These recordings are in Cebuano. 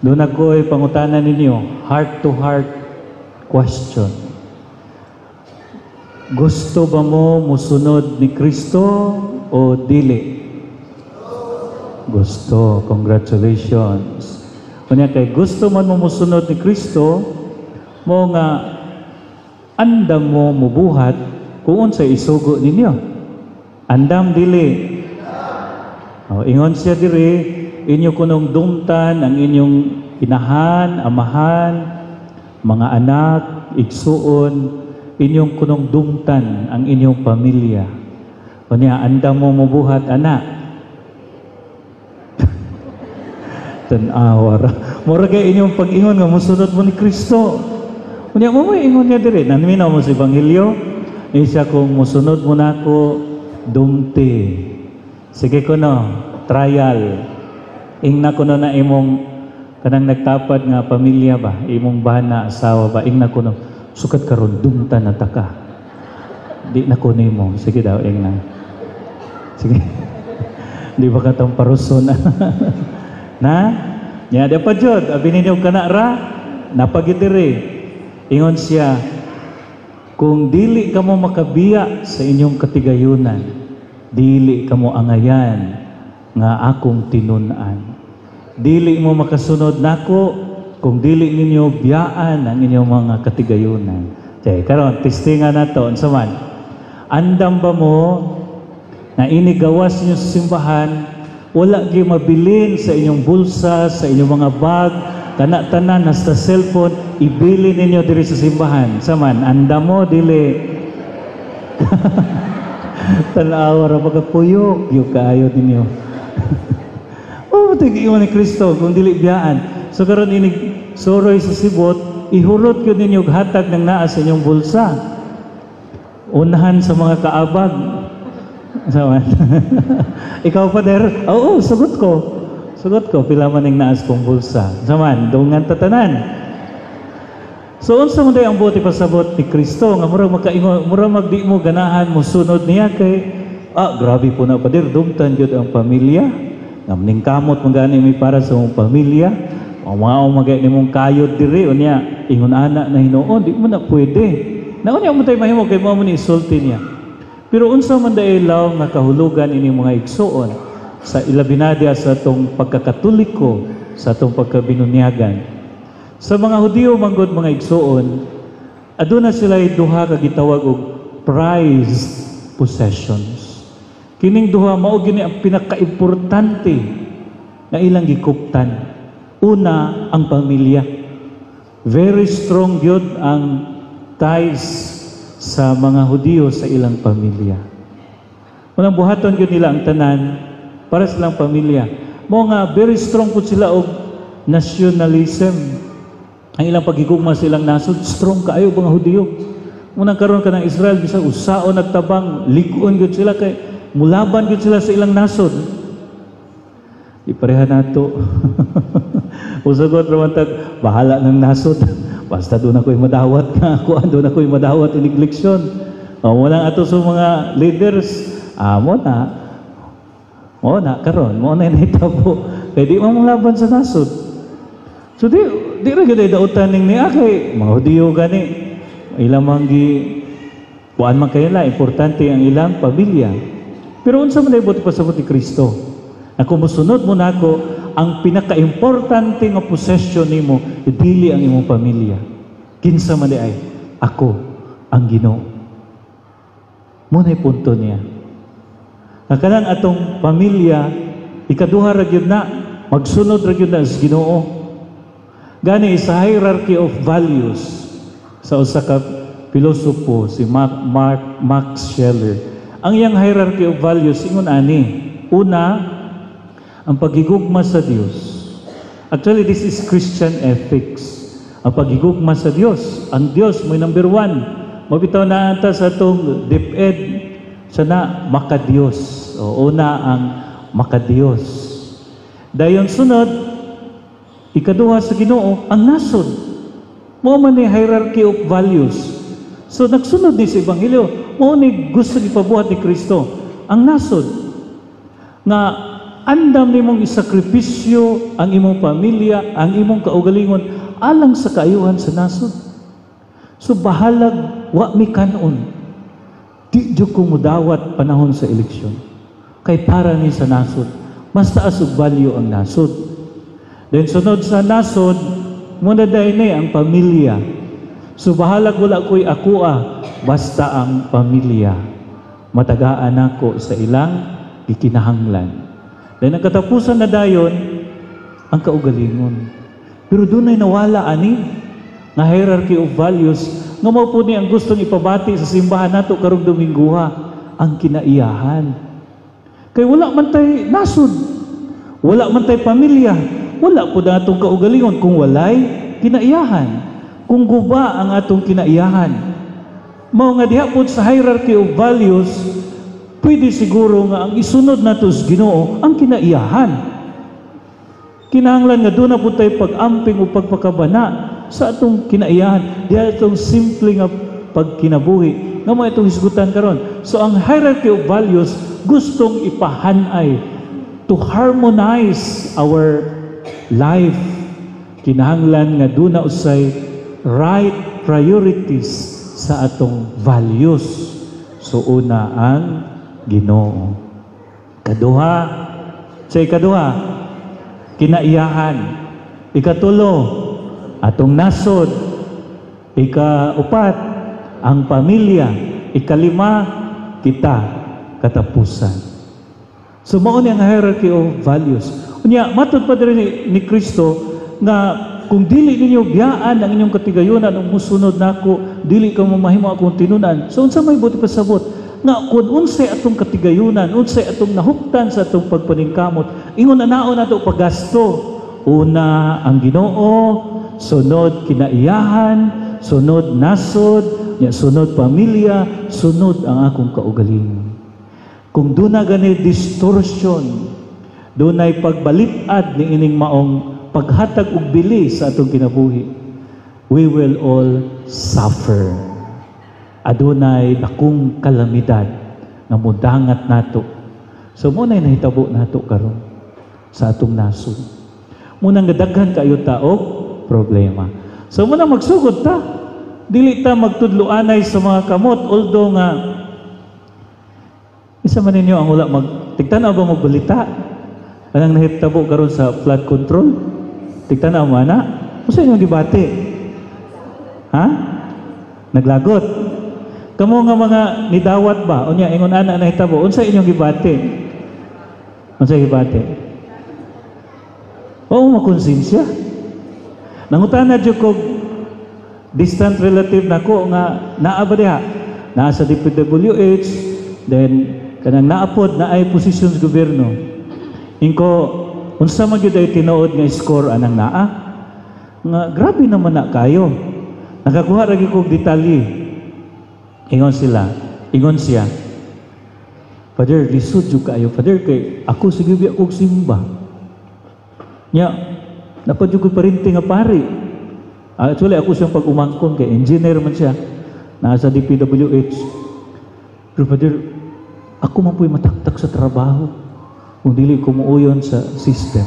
Duna ko'y pangutana ninyo, heart to heart question. Gusto ba mo musunod ni Kristo o dili? Gusto. Congratulations. Unya kay gusto man mo musunod ni Kristo, mo nga andam mo mubuhat kung unsa isugo ninyo. Andam, dili? O, ingon siya diri, inyo kunong dumtan ang inyong inahan, amahan, mga anak, igsuon, inyong kunong dumtan ang inyong pamilya. Unya, andam mo mubuhat, anak? Tan-awa ra. Mura kay inyong pag-ingon nga musunod mo ni Kristo. Unya mo mo ingon niya diri, nanminaw mo sa Ebanghelyo, ni siya kung musunod mo nako, dumti. Sige kuno, trial. Ingna kuno na imong kanang nagtapad nga pamilya ba, imong bana, asawa ba, ingna kuno, "Sukat karon dumtan na ta ka. Di na ko nimo." Sige daw, ingna. Sige. Di ba katong paruson na? Nya di pa jud, abi ninyo kana ra, napagidiri. Ingon siya, kung dili kamo makabiya sa inyong katigayunan, dili kamo angayan nga akong tinun-an. Dili mo makasunod nako kung dili ninyo biyaan ang inyong mga katigayunan. Okay, karon testingan nato, unsa man? Andam ba mo na inigawas ninyo sa simbahan, wala gyud mabilin sa inyong bulsa, sa inyong mga bag, kana tanan hasta cellphone, ibili ninyo diri sa simbahan? Saman, andam mo, dili? Tanawa ra pagkapuyok, yung kaayo ninyo. Oh, tig ni Kristo kung dili biyaan. So karon inig suroy sa sibot, ihurot yun ninyo og hatag ng naa sa inyong bulsa. Unahan sa mga kaabag. Saman. Ikaw pa der, oo, sugot ko. Sugot ko, pila man ning naas kong bulsa. Saman, dungan tatanan. So unsa man day ang buot ipasabot ni Kristo nga murag makaingon, murag magdi mo ganahan mosunod niya kay grabe po na, pader, dumtan gyud ang pamilya, nga ningkamot man gani mi para sa mong pamilya o mga magay nimong kayod diri, unya ingon ana na hinuon di mo na pwede na unya mo tay mahimo kay mao mo ni isulti niya. Pero unsa man day law nga kahulugan ini, mga igsuon, sa ilabi na diha sa atong pagkakatoliko, sa atong pagkabinunyagan? Sa mga Hudiyo manggod, mga igsuon, aduna sila duha ka gitawag og prized possessions. Kining duha mao gini ang pinakaimportante nga ilang gikuptan. Una, ang pamilya. Very strong gyud ang ties sa mga Hudiyo sa ilang pamilya. Unang buhaton gyud nila ang tanan para sa ilang pamilya. Mao nga very strong pud sila og nationalism. Ang ilang paghigugma sa ilang nasod, strong kaayo mga Hudiyo. Unang karon ka ng Israel, bisag usaon nagtabang, lig-on gyud sila kay mulaban gyud sila sa ilang nasod. Di pareha nato. Usagot raman tag bahala ng nasod. Basta doon ako'y madawat nga ako, doon ako'y madawat inig leksyon. O, walang ato sa mga leaders, mo na. Mo na karon, mo na nahitabo. Kay di man laban sa nasod. So di ra gyud ay dautan ning niya kay mga Hudiyo gani. Ilang man gi kuan man kayo la, importante ang ilang pamilya. Pero unsa man ay buot pasabot ni Kristo? Na kung mosunod mo nako, ang pinaka-importante nga possession nimo dili ang imong pamilya. Kinsa man di ay? Ako ang Ginoo. Mo na punto niya. Nga kanang atong pamilya, ikaduha ra gyud na, magsunod ra gyud na sa Ginoo. Gani sa hierarchy of values sa usa ka pilosopo, si Max Scheler. Ang iyang hierarchy of values ingon ani. Una, ang paghigugma sa Dios. Actually, this is Christian ethics. Ang paghigugma sa Dios. Ang Dios mo number one. Mabitaw na ata sa atong DepEd sa na makadiyos. O, una ang makadiyos. Dayon sunod, ikaduha sa Ginoo, ang nasod. Mao man ni hierarchy of values. So nagsunod ni sa Ebanghelyo, mao ni gusto gipabuhat ni Kristo ang nasod. Nga andam nimong isakripisyo ang imong pamilya, ang imong kaugalingon alang sa kaayuhan sa nasod. So bahalag wa mi kanon. Di jud ko mudawat panahon sa eleksyon. Kay para ni sa nasod. Mas taas og value ang nasod. Then sunod sa nasod, muna dahil ni ang pamilya. So bahalag wala ko'y akoa, basta ang pamilya. Matagaan ako sa ilang gikinahanglan. Then ang katapusan na dayon, ang kaugalingon. Pero dunay nawala ani nga hierarchy of values nga mao po ni ang gustong ipabati sa simbahan nato karong Domingguha, ang kinaiyahan. Kay wala man tay nasod, wala man tay pamilya, wala po na atong kaugalingon kung walay kinaiyahan. Kung guba ang atong kinaiyahan. Mao nga diha po sa hierarchy of values, pwede siguro nga ang isunod nato sa Ginoo ang kinaiyahan. Kinahanglan nga duna po tayo pag-amping o pagpakabana sa atong kinaiyahan. Diha itong simple nga pagkinabuhi nga mo itong hisgutan karon. So ang hierarchy of values gustong ipahanay to harmonize our life. Kinahanglan nga duna usay right priorities sa atong values. So una ang Ginoo. Kaduha, sa ikaduha, kinaiyahan. Ikatulo, atong nasod. Ikaupat, ang pamilya. Ikalima, kita katapusan. So mao ni ang hierarchy of values. Unya, matud pa diri ni Kristo nga kung dili ninyo biyaan ang inyong katigayunan ug musunod nako, dili ka mo mahimo akong tinunan. So unsa may buot pasabot? Nga kung unsay atong katigayunan, unsay atong nahuptan sa atong pagpaningkamot, ingon anaon nato paggasto. Una ang Ginoo, sunod kinaiyahan, sunod nasod, nya sunod pamilya, sunod ang akong kaugalingon. Kung duna gani distortion, dunay pagbalit-ad ni ining maong paghatag og bili sa atong kinabuhi, we will all suffer. Adunay dakong kalamidad nga mudangat nato. So mo na nahitabo nato karon sa atong nasod. Munang gadaghan kayo taog problema. So muna magsugod ta. Dili ta magtudloanay sa mga kamot, although nga isa man ninyo ang wala mag tigtan-aw ba magbalita anang nahitabo karon sa flood control? Tigtan-aw mo ana? Unsa inyong gibati? Ha? Naglagot. Kamo nga mga nidawat ba? Unya ingon ana nahitabo, unsa inyong gibati? Unsa gibati? Oo, makonsensya. Nangutana jud kog distant relative nako nga naa ba diha? Naa sa DPWH, then kanang naapod na ay posisyon sa gobyerno. Ingko, unsa man gyud ay tinuod nga score anang naa? Nga grabe naman na kayo. Nakakuha ra gyud kog detalye. Ingon sila, ingon siya. "Father, lisod jud kaayo, Father, kay ako sige biya kog simba. Nya, napad jud ko parinti nga pari." Actually, ako siyang pag-umangkon kay engineer man siya. Nasa DPWH. "Pero Father, ako man po'y mataktak sa trabaho kung dili ko muuyon sa system."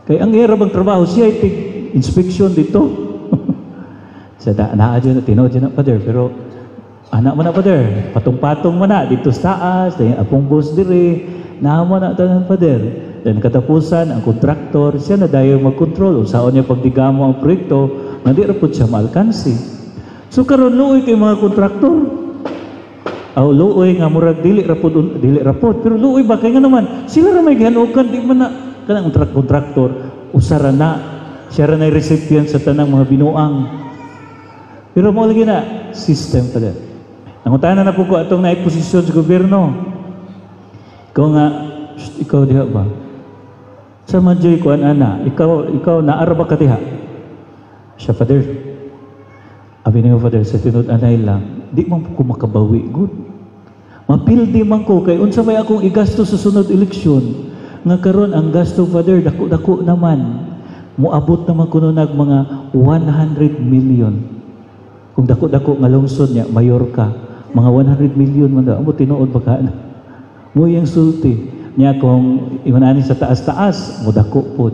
Kay ang era bang trabaho, siya ay tig inspection dito. Sa da, naa dyan, tinuod dyan na, Father, pero anak mo na, Father, patong-patong mo na dito sa taas, dahil akong boss dire, naa mo na tanan, Father. Then katapusan, ang kontraktor, siya na dayon mag-control. Usaon niya pagdigamo ang proyekto, nga di ra pud siya maalkansi. So karon luoy kay mga kontraktor. Aw, luoy nga murag dili ra pud, dili ra pud, pero luoy ba kay nga naman sila ra may gihanukan, di man na kanang kontraktor usa ra na siya ra na recipient sa tanang mga binuang. Pero mo lagi na system pa din. Nangutana na po ko atong naay posisyon sa gobyerno. Ikaw nga, "Shh, ikaw diha ba? Sa man joy kuan ana, ikaw naara ba ka diha?" Siya, "Father, abi niyo, Father, sa tinud anay lang, di man po ko makabawi gud. Mapildi man ko kay unsa may akong igasto sa sunod eleksyon nga karon ang gasto, Father, dako-dako naman. Muabot naman kuno nag mga 100 million. Kung dako-dako nga lungsod niya, mayor ka, mga 100 million man daw. Amo tinuod ba ka na?" Mo yang sulti. Nya kung ingon ani sa taas-taas, mudako pod.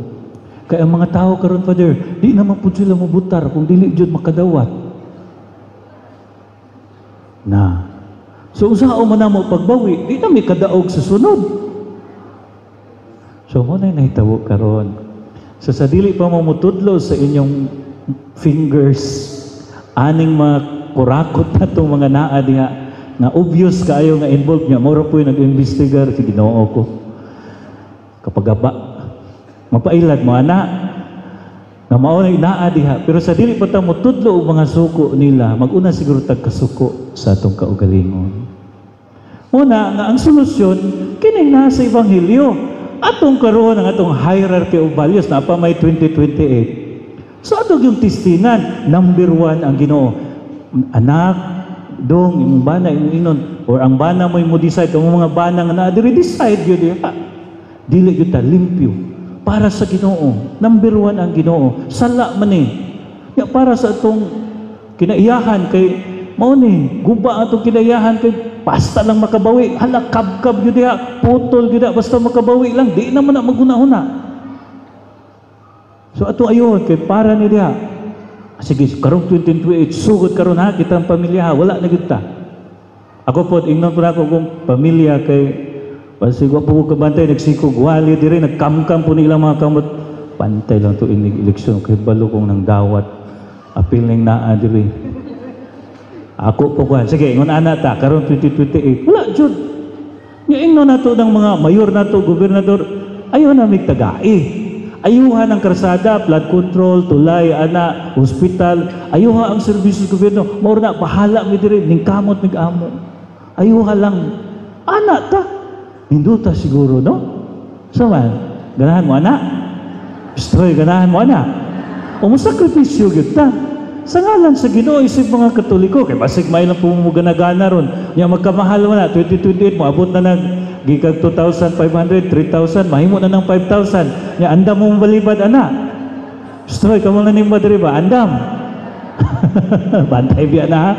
Kaya ang mga tao karon, Father, di naman pud sila mobutar kung dili jud makadawat. Na. So unsaon man namo pagbawi, di na mi kadaog sa sunod. So mao na nahitabo karon. So sa dili pa mo mutudlo sa inyong fingers aning mga kurakot na itong mga naa diha nga obvious kaayo nga involved niya, mura po yung nag-imbestigar si Ginoo ko. Kapag aba, mapailad mo ana nga mao na naa diha, pero sa dili pa ta motudlo og mga suko nila, mag-una siguro tag kasuko sa atong kaugalingon. Muna nga ang solusyon kining naa sa ebanghelyo. Atong karon ang atong hierarchy of values na pa may 2028. So ato yung testingan, number one ang Ginoo. Anak, dong, imong bana, imong inon, or ang bana mo mo decide, kamo mga bana nga naa diri, decide yun diha. Dili gyud ta limpyo para sa Ginoo. Number one ang Ginoo. Sala man eh. Ya, para sa atong kinaiyahan kay mao ni guba atong kinaiyahan kay basta lang makabawi. Hala, kabkab gyud diha, putol gyud diha, basta makabawi lang, di naman na maguna-una. So ato ayon kay para ni diha. Sige, karong 2028, sugod karon ha, kitang pamilya ha, wala na gyud ta. Ako po, ingnon po na ako kung pamilya kay basig wa po ko kabantay, nagsikog wali diri, nagkamkam po nila mga kamot. Pantay lang to inig eleksyon kay balo kong nang dawat. Apil ning naa diri. Ako po kuan. Sige, ingon ana ta karon 2028. Wala jud. Nya ingnon nato ng mga mayor nato, gobernador, ayaw na mig tagai. Ayuha ng karsada, flood control, tulay, ana, hospital, ayuha ang serbisyo sa gobyerno. Mao na bahala mi diri ning kamot mig amo. Ayuha lang. Ana ta. Hinduta siguro, no? So man, ganahan mo ana? Pistroy, ganahan mo ana? O mo sakripisyo gyud ta. Sa ngalan sa Ginoo isip mga Katoliko, kay basig may lang po mo gana-gana ron. Nya magkamahal mo na 2028 mo abot na nag gikag 2,500, 3,000, mahimo na ng 5,000. Nya andam mo balibad ana. Pistroy, kamo na nimba diri ba? Andam. Bantay biya na ha.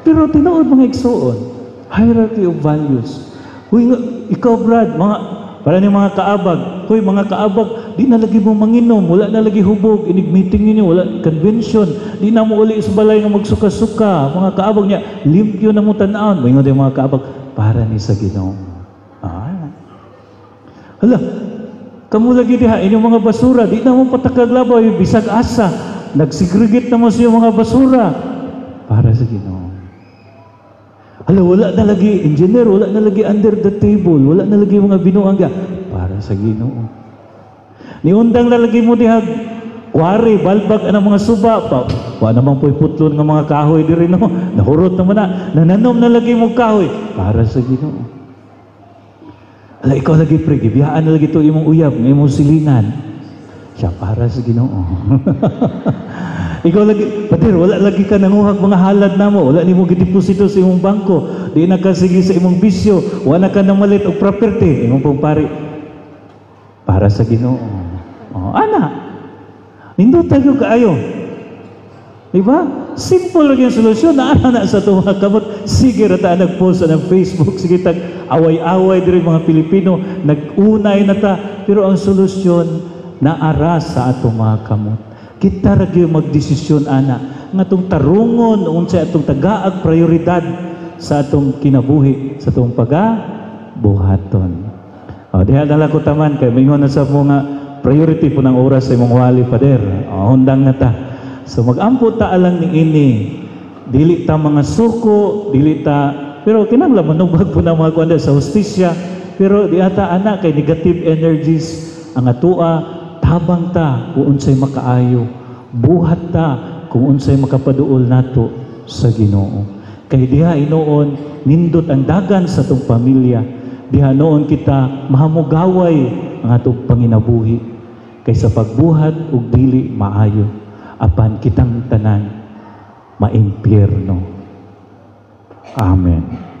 Pero tinuod, mga igsuon, hierarchy of values. Uy, nga, ikaw Brad, mga para ni mga kaabag, huy mga kaabag, di na lagi mo manginom, wala na lagi hubog, inig meeting ninyo, wala convention, di na mo uli sa balay nga magsuka-suka, mga kaabag niya, limpyo na mo tan-awon. Moingon din mga kaabag, para ni sa Ginoo. Ah. Hala, kamo lagi diha, inyong mga basura, di na mo patakag labaw, bisag asa, nag-segregate na mo sa iyong mga basura, para sa Ginoo. Hala, wala na lagi engineer, wala na lagi under the table, wala na lagi mga binuang para sa Ginoo. Niundang na lagi mo diha, kuwari, balbag ang mga suba, pa, wa namang po'y putlon nga mga kahoy diri no, nahurot naman na, nananom na lagi mo kahoy, para sa Ginoo. Hala, ikaw lagi pre, gibiyaan na lagi to imong uyab, nga imong silingan. Siya para sa Ginoo. Ikaw lagi, pader, wala lagi ka nanguhag mga halad namo, wala nimo gideposito sa imong bangko, di na ka sige sa imong bisyo, wala ka namalit og property, imong pong pari, para sa Ginoo. Oh, ana. Nindot tayo kaayo. Di ba? Simple lang yung solusyon. Naana na sa itong mga kamot. Sige ra ta nag-post sa Facebook. Sige tag away-away diri mga Pilipino. Nag-unay na ta. Pero ang solusyon naara sa atong mga kamot. Kita ra gyud magdesisyon ana nga atong tarungon unsay atong tagaag prioridad sa atong kinabuhi, sa atong pagabuhaton. O, diha na lang ko taman kay mingon na sa mga priority po ng oras sa imong wali, Pader. O, hundang na ta. So mag-ampo ta alang ni ini. Dili ta mga suko, dili ta, pero kinahanglan manubag po na mga kuan sa hustisya, pero di ata ana kay negative energies ang atua. Tabang ta kung unsay makaayo, buhat ta kung unsay makapaduol nato sa Ginoo. Kay diha inoon nindot ang dagan sa atong pamilya. Diha noon kita mahamugaway ang atong panginabuhi kaysa pagbuhat ug dili maayo apan kitang tanan maimpyerno. Amen.